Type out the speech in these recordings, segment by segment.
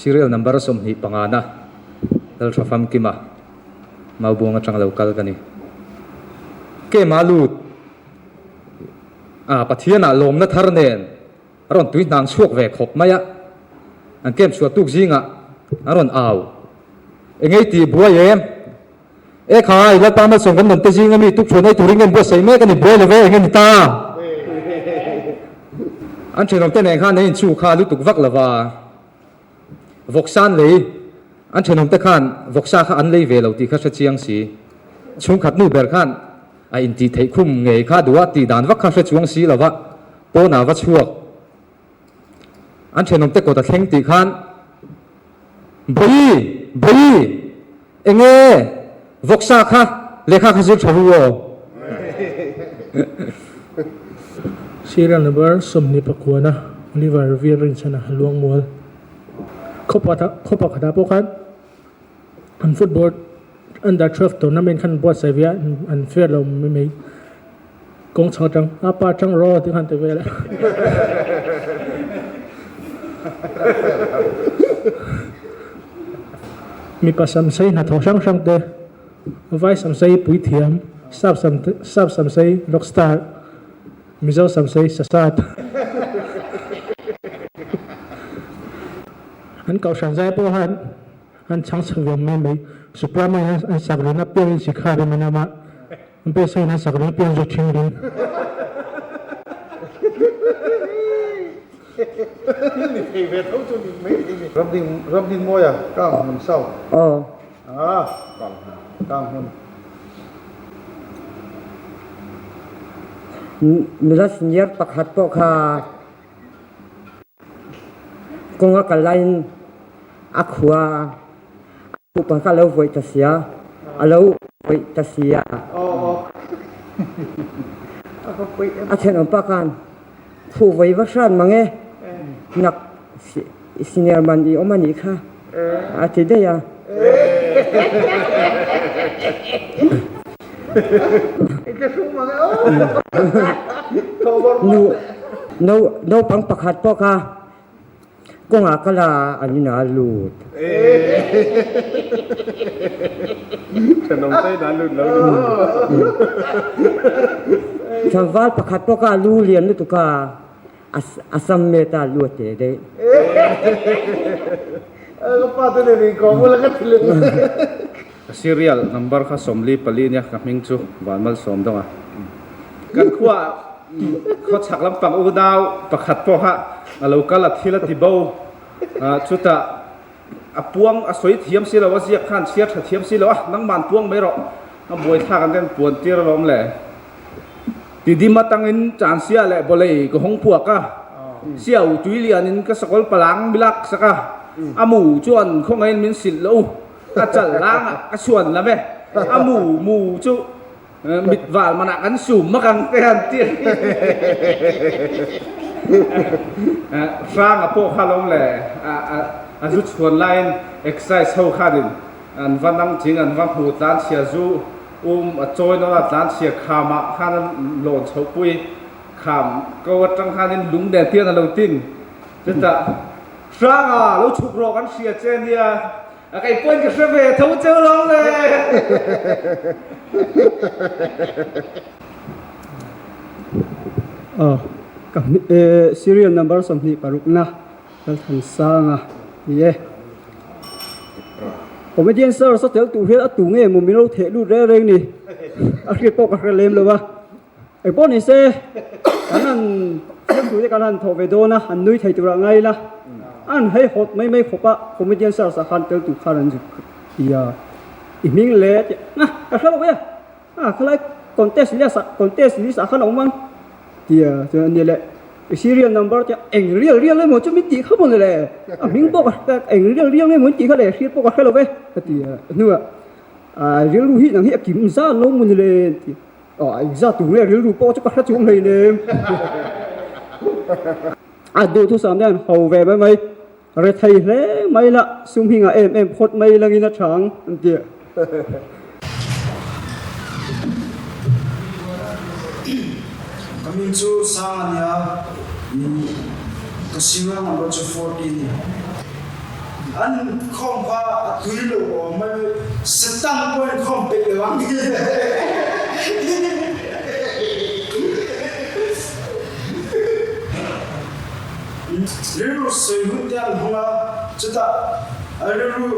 Serial number 25 na Laltha Famkima Maubuang atang lo kal ka ni. Kema lut a Pathianah lawmna thar nen a rawn tui hnang chhuak ve khawp mai a, an camp chhuah tuk zingah a rawn au. Engei tih buai em? E khai, Lalpa malsawm kan rawn te zing ami tuk thuan ei turin ngen buatsaih mek a ni buai lo ve, enge ni ta? An thenawm te nen khan an inchhu kha lutuk vak lo va, vawksa an lei, an thenawm te khan vawksa kha an lei ve lo tih kha hre chiang si. Chhungkhat nu ber khan a intih theih khum ngei kha duh a, tih dan vak kha hre chuang si lo va, pawnah va chhuak. An thenawm te kawt a thleng tih khan, Bawi! Bawi! Enge vawksa kha lehkha kha zir tha ru aw. Serial number 29 Oliver Veer Rinchhana Luangmual khaw pakhatah pawh khan an football under 12 tournament khan buatsaih ve a an fair lo mai mai. Kawng chho atang a pa tang raw tih khan ti vel a. Mipa samsei hnathawh hrang hrang te, vai samsei puithiam, sap sam sap samsei rockstar, Mizo samsei sasat. An kohhran zai pawh han an chhang chho ve mai mai. Suprama hian an sak reng apiangin sikha rem an awm a. Pesa in an sak reng pian zawk thin rin. Thil ni thei ve tho chu ni mai thei ni. Ramding Ramding Mawia Kang Hmun South. Aw. Ah Kang Hmun Kang Hmun. Nula senior pakhat pawh kha kawnga kal laiin a khua a khuh pah kha a lo vawih ta sia, a lo vawih ta sia. A thenawm pa khan khuh vawi va hran mang e, nak senior man i awm a nih kha a ti daih a. Nu naupang pakhat pawh kha kawngah kal a an inah a lut. Tlangval pakhat pawh kha a lu lian lutuk a, a sam met a lu a teh daih. Ka serial number kha 44 nia ka hming chu Vanmalsawm dawng a. Kan khua khaw chhak lampang unau pakhat pawh kha a lo kal a thil a ti bo chutah a puang a sawi thiam si lo a ziak khan chhiar tha thiam si lo a nangman puang mai rawh a buaithlak an ten puan tir alawm le. Tidim atangin Chansia leh Bawlei ka hawng phuak a, Siau tuilianin ka sakawl palang milak sak a, a mu chuan khawngaihin min silh lo. A chal lang ah ka suan lam e. A mu mu chu mit val man ah kan sum mak ang te han ti. Hrang a pawh kha lawm le a zu chhuan laiin excise ho khanin an va nang ching an va hmu tlan chhia zu um a chawi nawn a tlan chhia kham ah khan an lawn chho pui kham ko atang khanin lung nen tian a lo tin chutah Hranga lo chhuk rawh kan hria che nia, a kei pawhin ka hre ve tho cheu lo le. Aw ka serial number 26 na Lalthansanga ni e. Comedian sir saw tel tur hian a tu nge maw min lo theh lut reng reng ni a hriat pawh ka hre lem lo a. Engpawh ni se, kan han fiam tur te kan han thawh ve dawn a, han nui thei turah ngai ila, an hei hawt mai mai khawp a, comedian stars ah khan tel tur khan an zuk ti a, i hming le tih a, ka hre lo e, a khalai contest list ah contest list ah khan a awm ang ti a, chuan ania le i serial number te eng rial rial emaw chu min tih kha maw ni le, a hming pawh ka hre eng rial rial emaw min tih kha le hriat pawh ka hre lo e ka ti a, a hnuah rilru hi nang hi a kim zan lo maw ni le ti. Aw a inzat tur nge rilru pawh chu ka hre chung hlei nem. A duhthusam te an ho ve mai mai, rethei hle mai la, sum hi ngah em em phawt mai langin a tha ang an ti. Ka min chu sang a nia, ka serial number chu 14. An inkhawm kha a tui lo awm mai mai. Satan pawh a inkhawm peih lo ang. Rilru sawi hun te an hmang a, chutah a rilru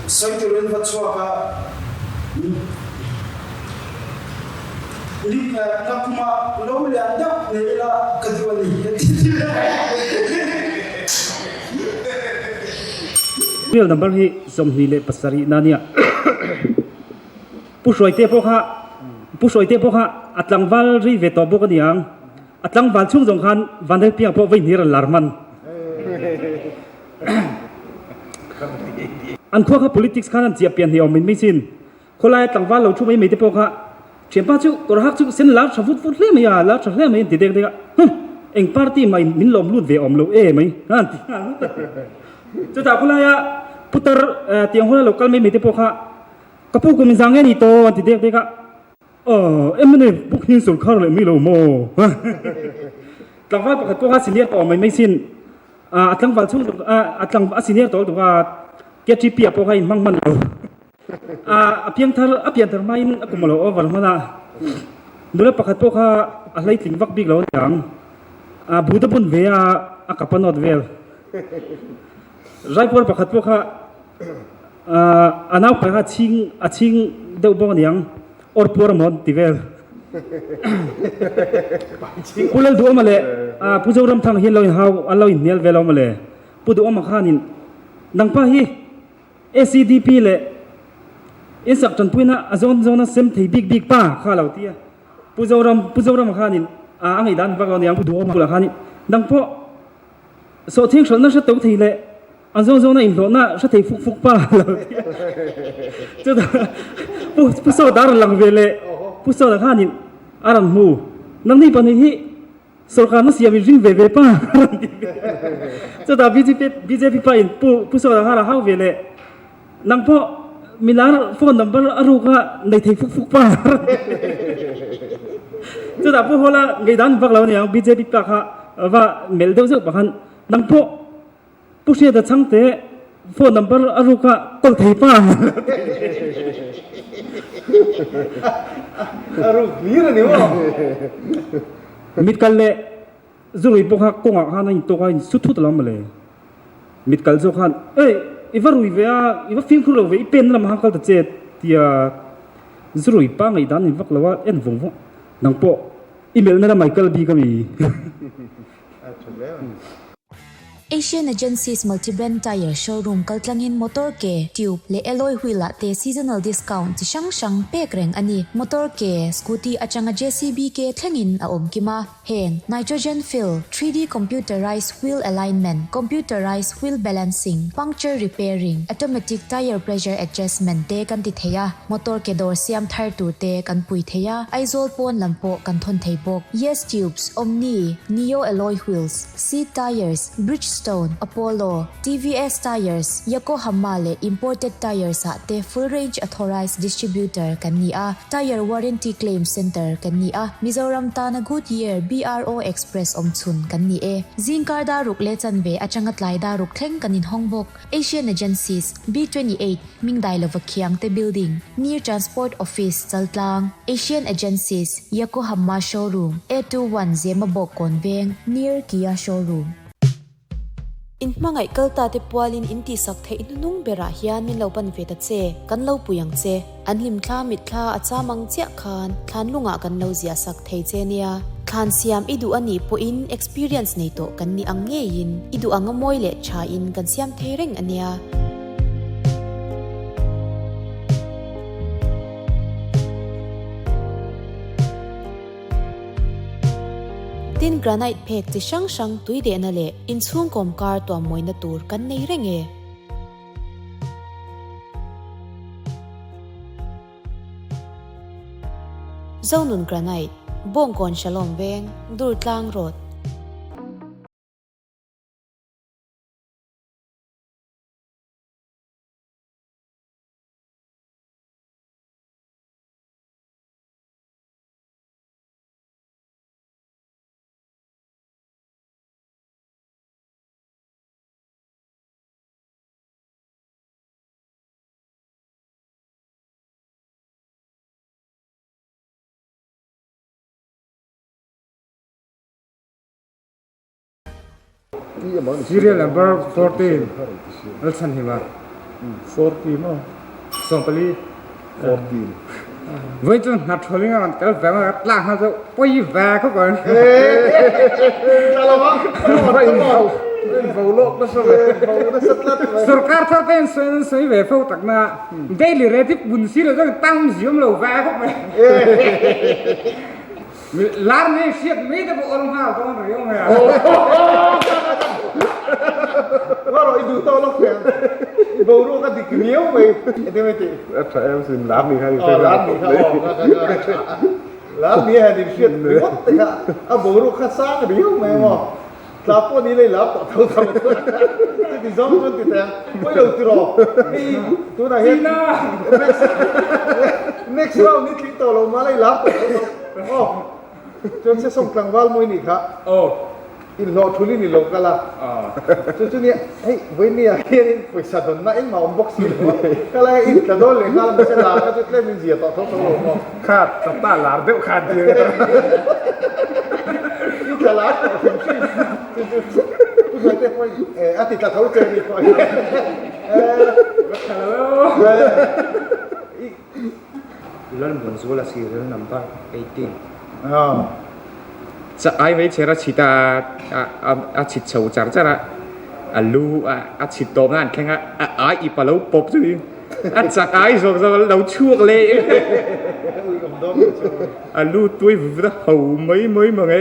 sawi turin va chhuak a. Nakuma lo lian deuh nei ila ka duh a ni, a ti ti a. Real number hi 27 na nia. Pu Hruaite pawh kha Pu Hruaite pawh kha a tlangval rei ve tawh bawk a niang. A tlangval chhung zawng khan Vanlalpiang pawh vawi hnih a rawn lar hman. An khua kha politics khan an chiah pian hnih awm in mai sin. Khawlaia tlangval lo thu mai mai te pawh kha thianpa chu kawr hak chu sen lar tha vut vut hle mai a, lar tha hle mai an ti dek dek a, huh, eng party mah in min lawm lut ve awm lo e mai an ti nghal vut a. Chutah khawlaia putar tiang hawla lo kal mai mai te pawh kha ka pu kum inzang nge ni tawh an ti dek dek a, aw mna buk hnin sawrkhar leh mai lo maw? Tlangval pakhat pawh kha senior tawh mai mai sin, a tlangval chhung a tlang a senior tawh lutuk a, KTP ah pawh kha inhmang hman lo. A piangthar a pianthar hmain a kum a lo over hman a, nula pakhat pawh kha a hleitling vak bik lo a ni ang. A but a bun ve a, a kap a nawt vel. Raipuar pakhat pawh kha a naupai kha chhing a chhing deuh bawk a ni ang, awr puar a mawn ti vel. Pu Lalduhawma leh Pu Zoramthanga hi an lo inhau an lo inhnial vel awm mawle. Pu Duhawma khanin nangpa hi ACDP leh insak tanpuina a zawn zawna sem thei bik bik pa kha lo ti a. Pu Zoram, Pu Zorama khanin a ngaihdan vak lo aniang Pu Duhawma bulah khanin nang pawh sawhthing hralhna hre to thei leh a zawn zawna inhlawhna hre thei fuk fuk pa lo ti a. Chutah Pu Pu Sawta a rawn lang ve leh Pu Sawta khanin a rawn hmu nangni pahnih hi Sorkarna siam in ring ve ve pa a rawn ti ve. Chutah bjp bjp pa in Pu Pu Sawta kha a hau ve leh nang pawh milar phone number a ruk a nei thei fuk fuk pa a rawn ti ve. Chutah Pu Hawla ngeidan vak lo a niang bjp pa kha va melh deuh zeuh pakhan nang pawh Pu Hriata Chhangte phone number a ruk a kawl thei pa. A ruk hlir a ni maw? Mit kal leh zurui pawh kha kawngah khan a intawk a, insu thut alawm mawle. Mit kal zawk khan, Ei, i va rui ve a, i va fimkhur lo ve, i pen lamah khan kal ta che tia zurui pa ngaihdan ni vak lo a, en vawng vawng. Nang pawh i melhna lamah i kal bik a mi? Asian Agencies Multi-Brand Tyre Showroom kaltlangin motor ke, tube leh alloy wheel ah te seasonal discount chi hrang hrang pek reng a ni. Motor ke, scooty atanga JCB ke thlengin a awm kim a. Heng, nitrogen fill, 3D computerized wheel alignment, computerized wheel balancing, puncture repairing, automatic tyre pressure adjustment te kan ti thei a. Motor ke dawr siam thar tur te kan pui thei a, Aizawl pawn lam pawh kan thawn thei bawk. Yes Tubes, Omni, Neo Alloy Wheels, Seat Tires, Bridgestone, Apollo, TVS Tires, Yokohama leh Imported Tires ah te full range authorized distributor kan ni a, Tire Warranty Claim Center kan ni a, Mizoram tana Goodyear BRO Express awmchhun kan ni e. Zingkar daruk leh chanve atanga tlai daruk thleng kan inhawng bawk. Asian Agencies, B 28, Mingdai lova Khiangte Building, Near Transport Office, Chaltlang, Asian Agencies, Yokohama Showroom, A 21 Zemabawk Kawn Veng, Near Kia Showroom. In hmangaih kal ta te pualin in tihsak theih hnunung berah hian min lo pan ve ta che, kan lo pui ang che. An hlimthla mitthla a cham ang chiah khan thlan lungah kan lo ziah sak thei che nia. Thlan siam i duh a nih pawhin experience nei tawh kan nih ang ngeiin i duh anga mawi leh thain kan siam thei reng a nia. Tin granite phek chi hrang hrang tui dehna leh inchhung kawmkar tuammawina tur kan nei reng e. Zonun Granite, Bawngkawn Shalom Veng, Durtlang Road. Serial number 14 Lalchhanhima. 14 maw? 14. 14. Voi cu hna ṭhawling ah kan tel ve ma tla hna cu poi ve ko kon. Sarkar thar ten soi soi ve fo tak na daily rate bun si lo jong tang zium lo ve ko mai. Lar nei hriat mai te pawh awm nghal dawn riau mai a. Nga rawh i duh tawh lawk hian i boruak a dik riau mai enge mai tih. A tha em sin lar ni kha Aw lar ni kha aw nga kha nga lar ni hian in hriat ringawt te kha a boruak kha sang riau mai a maw. Tla pawh ni lei lar tawh tho tho chuti zawng chuan ti teh ang pawi lo tiraw hei tunah hian next next round ni tling tawh lo mah lei lar tawh tho tho aw chuan se sawng tlangval mawi nih kha inhlawh thul in i lo kal a chu chu nia hei vawinia hianin pawisa dawnna engmah awm bawk si lo a ka lai a in tla dawn leh nghal mahse lar kha chu tlem in zia tawh tho tho lo maw. Kha tata lar deuh khan ti I tla lar tawh hrim hrim chu chu chu hruai te pawh a ti tla tho che ni pawh Lalmuanzuala serial number 18. Ai mai chher a chhit a, a chhit chho char char a, a lu a chhit tawp na an thleng a, a ai ip a lo pawp chu a chak ai zawk zawk a lo chhuak leh a lu tuai vut vut a ho mai mai mang e.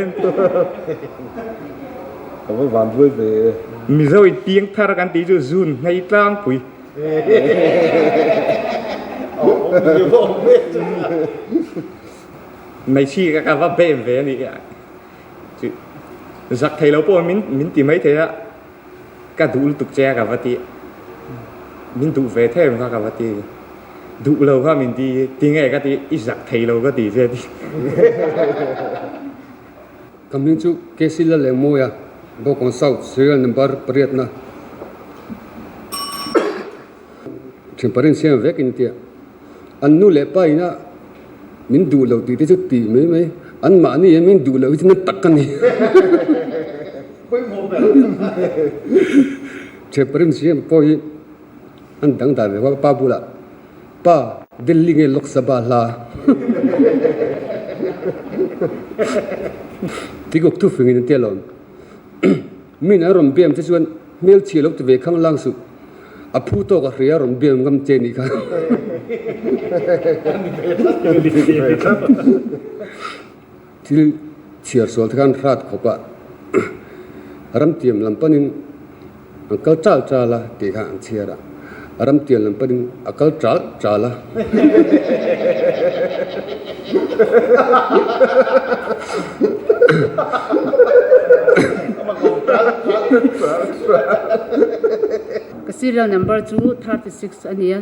Ka va van ruai ve. Mizo in piang thar kan tih chu zun hnei tlangpui. Hmeichhia ka va bem ve a nih chu zak thei lo pawh min min ti mai thei a ka duh lutuk che a ka va ti min duh ve thei ang kha ka va ti duh lo kha min ti tinge ka ti i zak thei lo ka ti che a ti. Ka hming chu KC Lalengmawia, Bawkawng South, Serial Number pariatna Thian parin siam vek in tia. An nu leh pa ina min duh lo tih te chu tih mai mai. An mahni hian min duh loh hi chu na tak a ni. Thian parin siam pawh hi an dangdai ve huai pa bulah pa Delhi nge Lok Sabha hla Tiguk thu fingin an tia lawm. Min an rawn biam che chuan hmelchhia lo ti ve khang lang suh. A phu tawk a hria rawn biam ngam che nih kha. Thil chhiar sual te khan hrat khawp a ramtiam lam panin an kal chal chal a tih kha an chhiar a, ramtiam lam panin a kal chal chal a. Ka serial number chu 36 a ni a,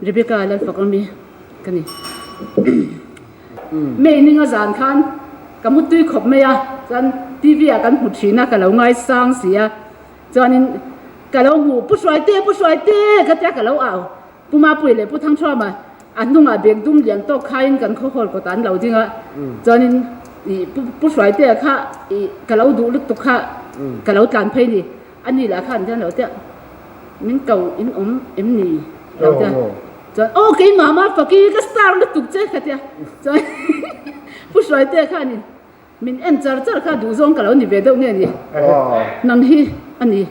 Rebecca Lalfakawmi ka ni. May ninga zan khan ka mutui khawp mai a, chuan TV ah kan hmu thin a, ka lo ngaisang si a, chuanin ka lo hmu Pu Hruaite, Pu Hruaite ka tia ka lo au. Pu Mapui leh Pu Thangthuama a hnungah bag dum lian tawk khaiin kan khaw hall kawtah an lo ding a, chuanin ih Pu Pu Hruaitea kha ih ka lo duh lutuk kha ka lo tlan phei ni, a ni lah khan hian lo tia min ko in awm em ni lo tia chuan aw keimah mah faki ka star lutuk che ka tia chuan Pu Hruaitea khanin Min en char char kha duh zawng ka lo ni ve deuh nge ni? Nang hi a ni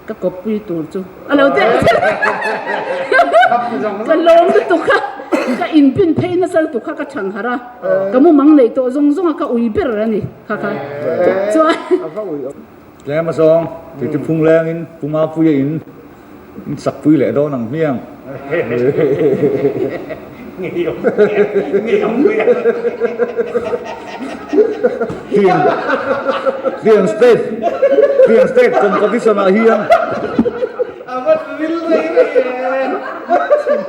ka kawppui tur chu a lo teh ka lawm lutuk kha ka inpin phei nasa lutuk kha ka thang harh a ka mumang neih tawh zawng zawng a ka ui ber a ni kha kha chuan Tlem a zawng titi phung lengin Pu Mapuia in in sakpui leh dawn ang hmiang. Tiang state tiang state competition ah hian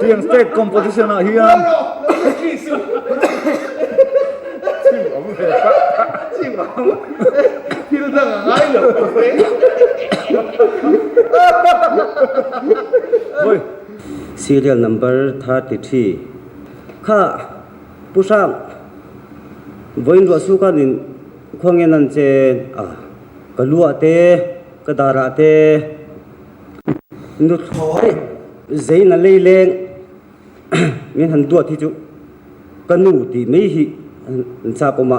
tiang state competition ah hian Thil dang a ngai lo khawp mai. Serial number 33 Kha Pu Hrang vawiin ruah su khan in khuangen an che a. Ka lu ah te, ka dar ah te nuthlawi zeina lei leng min han duat hi chu ka nu tih mai hi an chak awm a.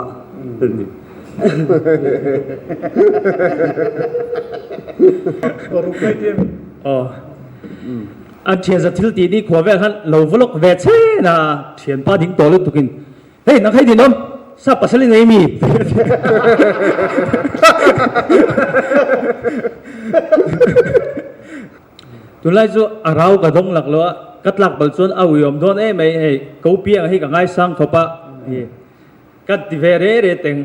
An thian za thil tih ni khua vel khan lo va lawk ve chen a, thianpa ding tawh lutukin Hei nang hei din awm, sap pasal i nei mi? Tunlai chu a rau ka dawng lak lo a, ka tlak bal chuan a uiawm dawn em mai hei, ko piang hi ka ngaisang khawp a, ka ti ve re re teng.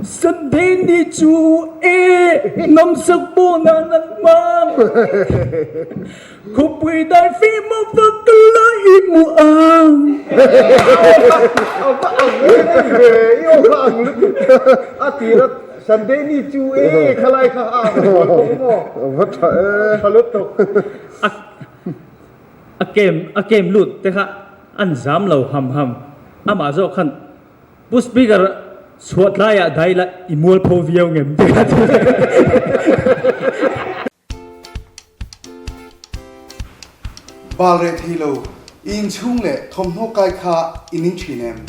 Sunday ni chu e nawmsak pawh nan an hmang Khawpui dai fim a va ka la i hmu ang. A va ang em em ve, i aw kha ang lutuk a tir a Sunday ni chu e khalai kha a ang rual bawk maw? A va tha e. Tha lutuk. A kem a kem lut te kha an zam lo ham ham amah zawk khan Pu Speaker, chhuah tlaiah dai la i mualpho viau ngem ti kha thil. Bal reh thei lo, i inchhung leh thawmhnaw kai kha i ning thin em?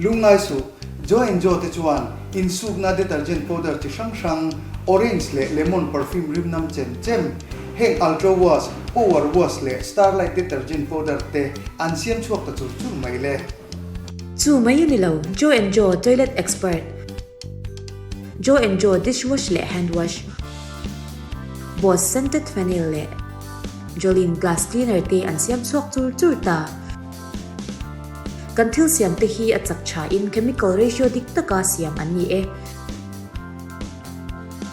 Lungngai suh, Joe and Joe te chuan insukna detergent powder chi hrang hrang, orange leh lemon perfume rimnam chem chem, heng Ultra Wash, Power Wash leh Starlight detergent powder te an siam chhuak ta chur chur mai le. Chu mai a ni lo, Joe and Joe toilet expert, Joe and Joe dish wash leh hand wash, Boss scented phenyl leh Jolene glass cleaner te an siam chhuak chur chur ta. Kan thil siam te hi a chak tha in chemical ratio dik taka siam an ni e.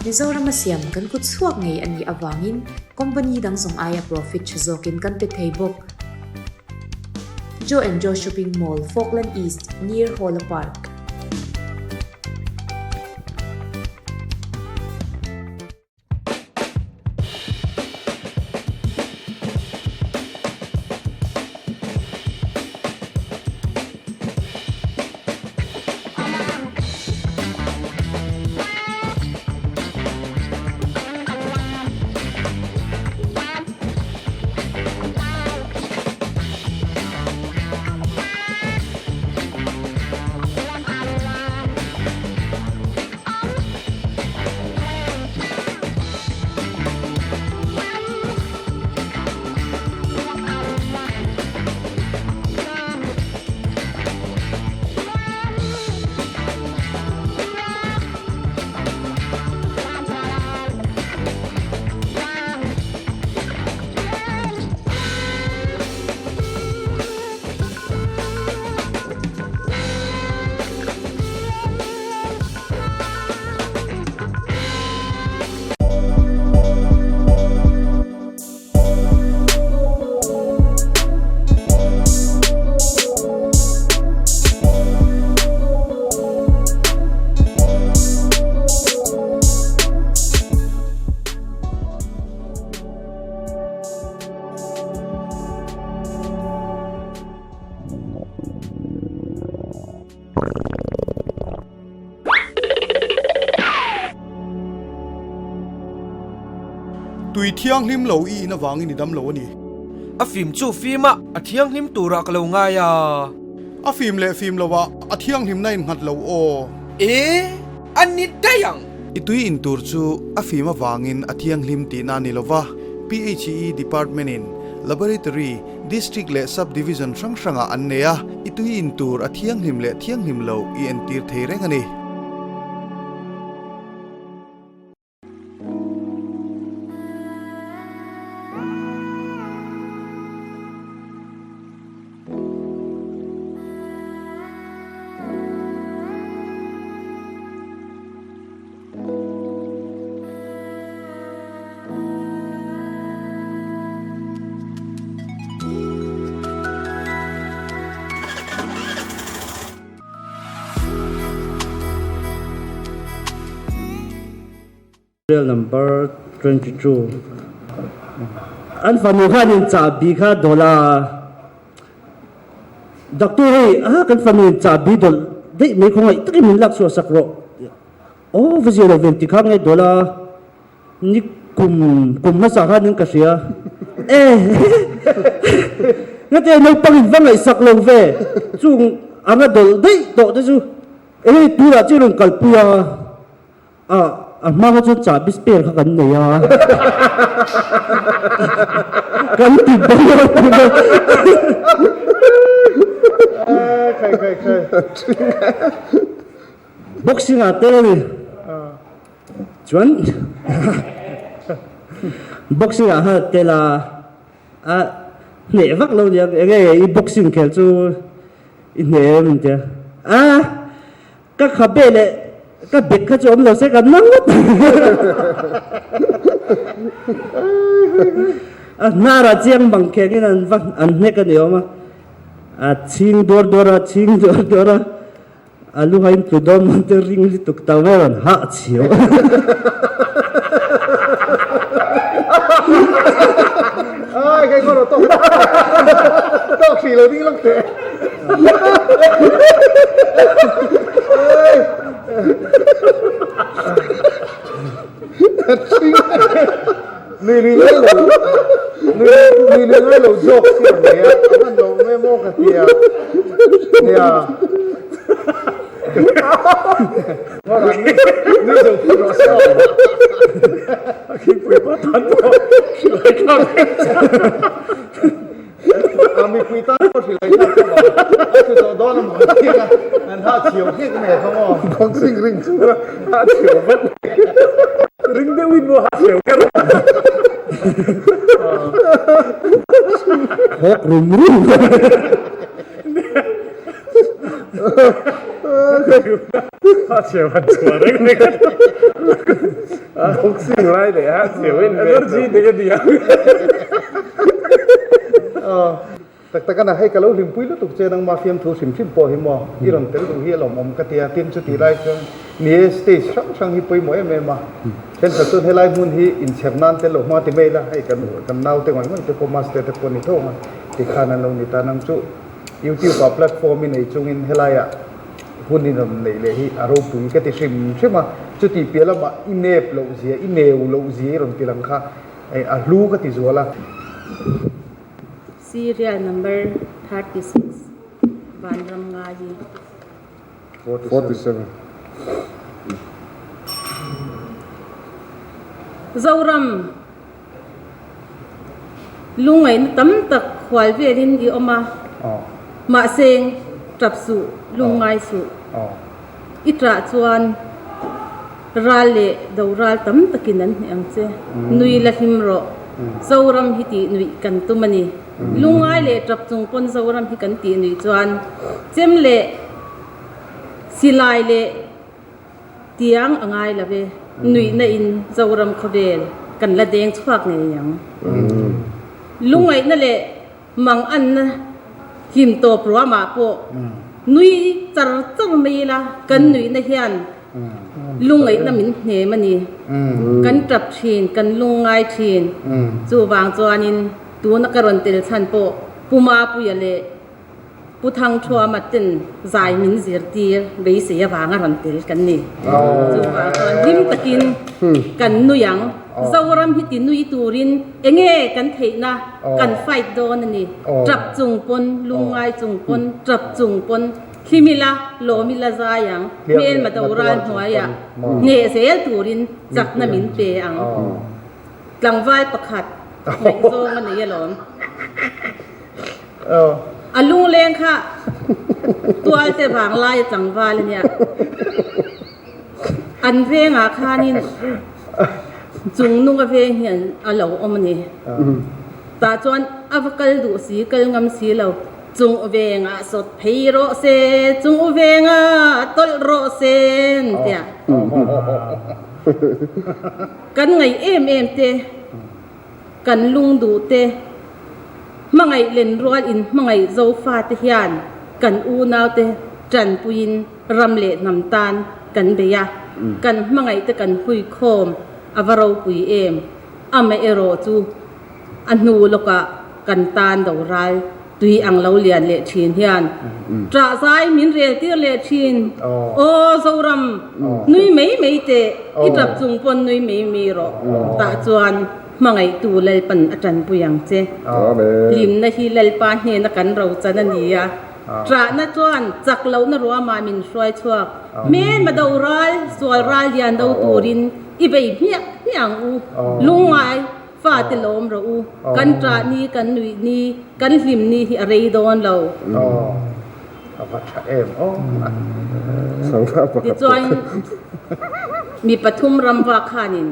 Mizorama siam kan kut chhuak ngei a nih avangin company dang zawng aia profit tha zawkin kan pe thei bawk. Joe and Joe Shopping Mall, Falkland East, near Hawla Park. Tui thianghlim lo i in avangin i dam lo a ni. A fim chu fim a, a thianghlim turah ka lo ngai a. A fim leh fim lo ah a thianghlimna in nghat lo aw. E, a ni daih ang. I tui in tur chu a fim avangin a thianghlim tihna a ni lo va, PHE Department in Laboratory, District leh Sub Division hrang hrangah an nei a, i tui in tur a thianghlim leh thianghlim loh i entir thei reng a ni. Serial number 22 An fanu khanin chahbi kha dawlh a, Doctor hei a kan fanu in chahbi dawlh daih mai khawngaih takin min lak chhuah sak rawh. Aw va zia lo ve ti kha nge dawl a, ni kum kum hmasa khan in ka hria e ngate naupang in va ngaihsak lo ve chung anga dawlh daih tawh te chu enge tunah chuan rawn kalpui a. A a hma kha chuan chahbi spare kha kan nei a. Kan ti bai a ti a. Khai khai khai. Boxing ah tel a ni. Chuan boxing ah khan a tel a. A hneh vak lo nia enge i boxing khel chu i hneh em in tia. A Ka khabe leh ka bek kha chu awm lo se ka nang ngawt. A hnarah chiang bang khengin an va an hnek a ni awm a. A chhing duar duar a, chhing duar duar a. A lu hain tlu dawn man te ring lutuk ta vel an hah chhiau. Ai kai ngawt tawk tawk hrih lo ding lawk teh. Nui lui ngai lo nui lui ngai lo zawk siam mai a a hman lo mai maw ka tia nia nui zo phut rawh se aw a khingpui pa tan pawh hrilhai thlak A mipui tan pawh hrilh ai thlak tawh ang. A thu tawh dawn a maw chiang a, an ha chhiau hlek mai a kha maw. Boxing ring chu a ha chhiau vat. Ring deuhin maw ha chhiau kher. Hawk rum rum. Ha chhiau han chhuah reng reng. Boxing lai leh ha chhiau in energy te ka nia. Tak tak a na, hei ka lo hlimpui lutuk che nangma fiamthu hrim hrim pawh hi maw i rawn tel duh hi a lawmawm ka tia, tin chutih lai chuan ni e stage hrang hrang hi pawimawh em em a, thenkhat chuan helai hmun hi inchher nan tel lo hma ti mai ila hei kan kan naute ngawih ngawih te pawh master te pawh ni tho ang a tikhan an lo ni ta nang chu YouTube ah platform i nei chungin helaiah hun i rawn neih leh hi a ropui ka ti hrim hrim a, chutih piah lamah i nep loh zia i neu loh zia i rawn ti lang kha Hei a hlu ka ti zual a. Serial number 36 Vanram Ngai. 47. Zoram lungaihna tam tak khual velin i awm a, mahse tap suh, lungngai suh. I ṭah chuan ral leh do ral tam takin an hneh ang che. Nui la hlim rawh. Zoram hi tih nuih kan tum a ni. Lungngai leh ṭap chung pawn Zoram hi kan tih nuih chuan chem leh silai leh tiang a ngai lo e. Nuihna in Zoram khawvel kan la deng chhuak ngei ang. Lungngaihna leh Mang anna hlim tawp ruamah pawh nui char char mai ila kan nuihna hian lungngaihna min hnem a ni. Kan tap thin, kan lungngai thin. Chuvang chuanin tuna ka rawn tel chhan pawh Pu Mapuia leh Pu Thangthuama ten zai min zirtir beisei avanga rawn tel kan ni. Chuvang chuan hlim takin kan nui ang. Zoram hi ti nui turin enge kan theihna kan fight dawn a ni. Tap chung pawn, lungngai chung pawn, tap chung pawn hlim ila, lawm ila zai ang. Hmelma do ral hnuaiah hneh zel turin chakna min pe ang. Tlangval pakhat ngaihzawng a nei alawm. A lungleng kha tualte vang laia tlangval a nia. An vengah khanin chung nunga veng hi a lo awm a ni. Tah chuan a va kal duh si, kal ngam si lo. Chung vengah sawt phei rawh se, chung vengah tawlh rawh se an tia. Kan ngaih em em te. Kan lungduh te, hmangaih lenrual in hmangaih Zofa te hian kan unau te tanpuiin ram leh hnam tan kan bei a, kan hmangaih te kan huikhawm a va ropui em? Amaherawh chu a hnu lawkah kan tan do ral. Tui ang lo lian leh thin hian ṭah zai min rel tir leh thin. Aw Zoram, nui mai mai teh, i ṭap chung pawn nui mai mai rawh. Tah chuan hmangaihtu Lalpan a ṭanpui ang che. Hlimna hi Lalpa hnena kan rochan a ni a, ṭahna chuan chak lohna ruamah min hruai chhuak. Hmelma do ral, sual ral lian do turin i bei hmiah hmiah ang u. Lungngai. Fate lawm rawh u, kan ṭah ni, kan nuih ni, kan hlim ni hi a rei dawn lo. A va ṭha em aw. Tichuan mi pathum ram vak khanin.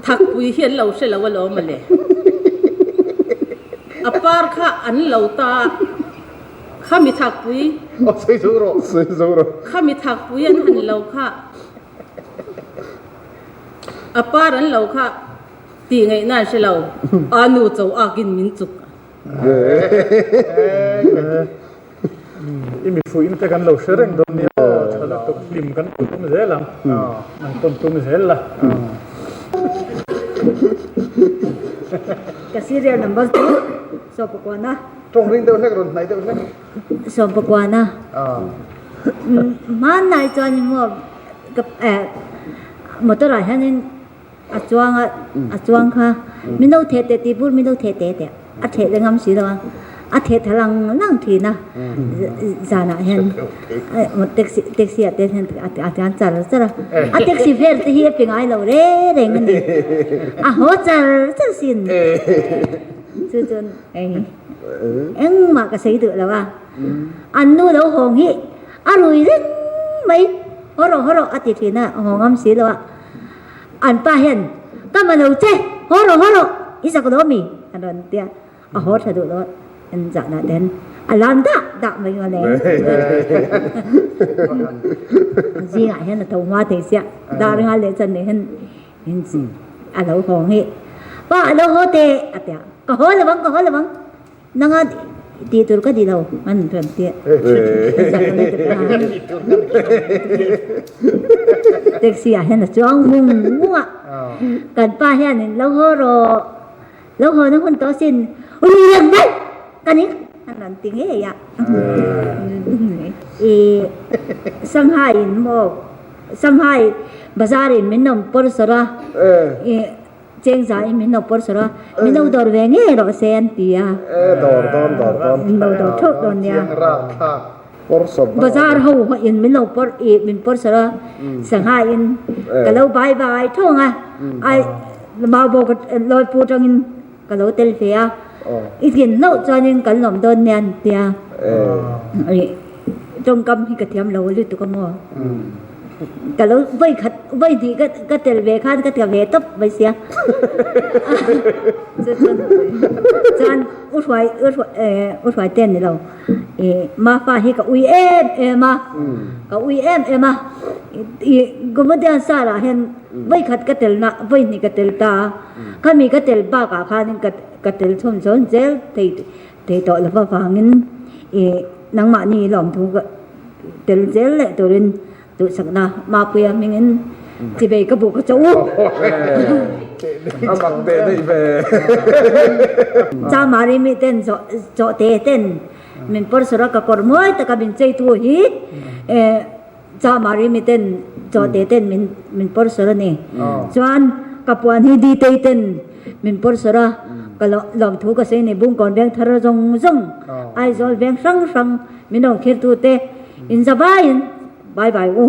Thakpui hi an lo hre lo alawm mawle. A par kha an lo ta khami thakpui. Aw sawi zo rawh. Sawi zo rawh. Khami thakpui an han lo kha a par an lo kha tih ngaihna an hre lo. A nu cho akin min chuk. I mi fuih te kan lo hre reng dawn nia aw, tha lutuk hlim kan tum zel ang, an tawn tum zel la. Ka serial number chu Sawmpakuana. Tawng ring deuh hlek rawn hnaih deuh hlek. Sawmpakuana. Hmanlai chuan in maw ka motor ah hianin a chuang a a chuang kha min lo theh teh tih bur min lo theh teh teh a theh leh ngam si lo a a theh tha lang lang thin a zanah hian taxi taxi ah te hian a tlan char char a a taxi vel te hi a pe ngai lo reng reng a ni a haw char char sin chu chuan engmah ka sawi duh lo a an nu lo hawng hi a rui reng mai haw rawh haw rawh a ti thin a haw ngam si lo a. An pa hian, Ka ma lo che, haw rawh haw rawh, i zak lo mi? an rawn ti a, a haw tha duh lo an zahna te hian a lam dah dah mai ngawt le. Zingah hian a tho hma thei sia, dar ngal leh chuan nih hian a lo haw nge, Pa a lo haw teh a ti a, Ka haw lo ang, ka haw lo ang. Nanga tih tur ka ti lo an rawn ti a. Taxi ah hian a chuang vung vung a, kan pa hianin lo haw rawh, lo haw na hun tawh sin, ui reng mai ka ni an rawn ti ngei a. I Shanghai in maw Shanghai bazar in min awm pawr sawrh a, i Cheng za in min lo pawr sawrh a, min lo dawr ve ngei rawh se an ti a. E dawr dawn dawr dawn. Min lo dawr theuh dawn nia. Chiang rak thlak. Pawr sawrh dawn. Bazar ho in min lo pawr i min pawr sawrh a, sangha in ka lo bai bai thung a, ai mau bawk lawi pu tangin ka lo tel ve a, i tlin hlauh chuanin kan lawm dawn nia an ti a. Tawngkam hi ka thiam lo lutuk a maw. Ka lo vawi khat vawi hnih ka ka tel ve khan ka tla ve tawp mai sia chu chuan chuan u hruai u hruai eh u hruai te an ni lo ih Mafa hi ka ui em em a ka ui em em a ih Gomodian sar ah hian vawi khat ka tel na vawi hnih ka tel ta a khami ka tel bakah khanin ka ka tel chhun chhawn zel thei thei tawh lo avangin ih nangmahni lawmthu ka tel zel leh turin duhsakna Mapuia hmingin chibei ka buk a chaw u. A mak teh daih ve. Chamari mi ten chaw te ten min pawr sawrh a ka kawr mawi taka min chei tu hi Chamari mi ten chaw te ten min min pawr sawrh a ni. Chuan ka puan hi Ditei ten min pawr sawrh a ka lawmthu ka sawi a ni Bungkawn veng thar zawng zawng Aizawl veng hrang hrang Min rawn khirtu te in za vaiin bye bye u.